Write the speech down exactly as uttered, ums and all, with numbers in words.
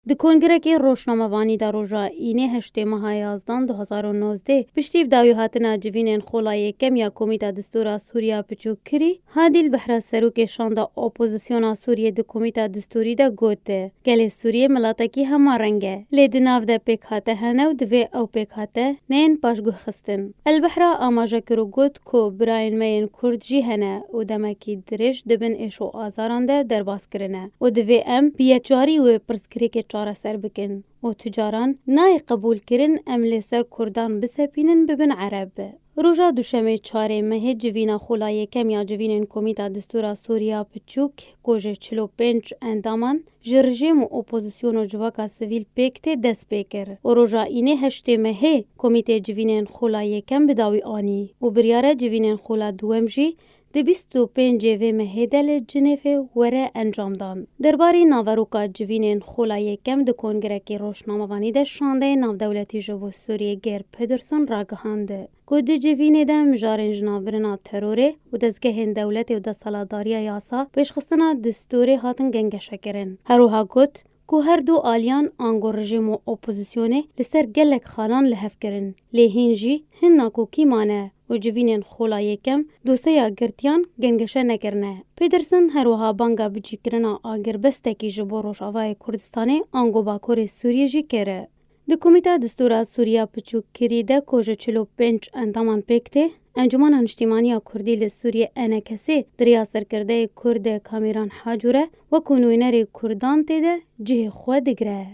Di kongrekê rojnamevanî de roja înê heştê meha yazdan du hezar û nozdeh, piştî bi dawî hatina civînên xola yekem ya Komîta Distûra Sûriya Piçûk kirî, Hadî Elbehra serokê şanda opozisyona Sûriyê di Komîta Distûrî de got, gelê Sûriyê miletekî hema reng e, lê di nav de pêkhate hene û divê ew pêkhate neyên paşguhxistin. Elbehra amaje kir û got ku birayên me yên Kurd jî hene û demekî dirêj di bin êş û azaran de derbas kirine û divê em bi yekcarî wê pirsgirêkê çareser bikin û tu caran nayê qebûlkirin em lê ser Kurdan bisepînin bibin Ereb. Roja Duşemê çarê mehê civîna xola yekem ya civînên Komîta Distûra Sûriya Piçûk ku ji çil û pênc endaman ji rejîm û opozîsyon û civaka sivîl pêk tê dest pê kir û roja înê heştê mehê Komîtê Civînên Xola Yekem bi dawî anî û biryare civînên xola duwem jî di bîst û pêncê vê mehê de li Cinêfê were encamdan. Derbarî naveroka civînên xola yekem di kongrekê rojnamevanî de şandeyê navdewletî ji bo Sûriyê Geir Pedersen ragihand ku di civînê de mijarên jinavbirina terorê û dezgehên dewletê û desthilatdariya yasa pêşxistina distûrê hatin gengeşekirin. Her wiha got ku her du aliyan ango rejîm û opozîsyonê li ser gelek xalan li hev kirin, lê hîn jî hin nakokî mane û civînên xola yekem doseya girtiyan gengeşe nekirine. Pedersen her wiha banga bicîkirina agirbestekî ji bo Rojavayê Kurdistanê ango Bakurê Sûriyê jî kir. Di Komîta Distûra Sûriya Piçûk kirî de ku ji çil û pênc endaman pêk tê, Encûmena Niştîmaniya Kurdî li Sûriyê E N K S di riya serkirdeyê Kurd Kamîran Hacû re wekû nûnerê Kurdan tê de cihê xwe digire.